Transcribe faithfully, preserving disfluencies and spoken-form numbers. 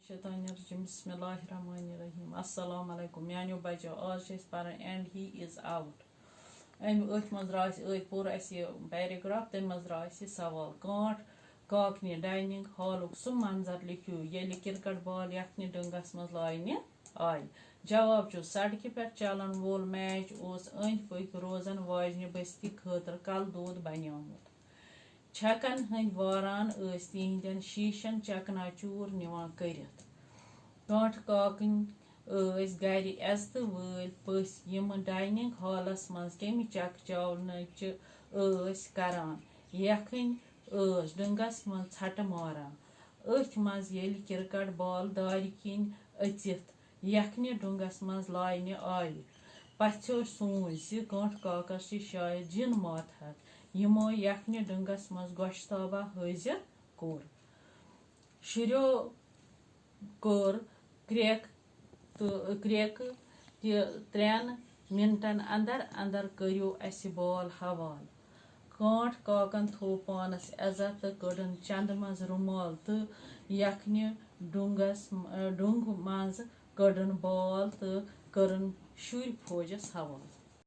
شیطان الرجیم۔ بسم اللہ الرحمن الرحیم۔ السلام علیکم میانیو بچو، آز چھِ أسۍ پران And He Is Out۔ أمۍ أتھۍ منٛز درٛاو اَسہِ، أتھۍ پوٚر اَسہِ یہِ paragraph، تَمہِ منٛز درٛاو اَسہِ یہِ سوال۔ کانٛٹھ کاکنہِ dining hallُک سُہ منظر لیکھِو، ییٚلہِ cricket ball یَکھنہِ ڈوٚنٛگَس منٛز لاینہِ آیہِ۔ جواب چھُ، سڑکہِ پٮ۪ٹھ چلن وول match اوس أنٛدۍ پٔکۍ روزن واجنہِ بستی خٲطرٕ کلہٕ دود بنیومُت۔ چھکن ہٕنٛدۍ واران ٲسۍ تِہنٛدٮ۪ن شیٖشن چکنا چوٗر نِوان کٔرِتھ۔ کانٛٹھ کاکٕنۍ ٲسۍ گرِ عزتہٕ وٲلۍ پٔژھۍ، یِم dining hallس منٛز کمہِ چکہٕ چاولنٕچہِ ٲسۍ کران۔ یَکھٕنۍ ٲس ڈوٚنٛگس منٛز ژھٹہٕ ماران۔ أتھۍ منٛز ییٚلہِ cricket ball دارِ کِنۍ أژِتھ یَکھنہِ ڈوٚنٛگس منٛز لاینہِ آیہِ، پژھیو سوٗنچ زِ کانٛٹھ کاکس چھِ شاید جِن ماتحت، یِمو یَکھنہِ ڈوٚنٛگس منٛز گۄشتابہ حٲضِر کوٚر۔ شُرٮ۪و کوٚر کرٛٮ۪کھ تہٕ کرٛٮ۪کہٕ تہِ، ترٛٮ۪ن منٹن اندر اندر کٔرِو اسہِ ball حوالہٕ۔ کانٛٹھ کاکن تھوو پانس عزت تہٕ کٔڈٕن چندٕ منٛز رومال تہٕ یَکھنہِ ڈوٚنٛگس، ڈوٚنٛگ منٛز کٔڈٕن ball تہٕ کٔرٕن شُرۍ فوجس حوالہٕ۔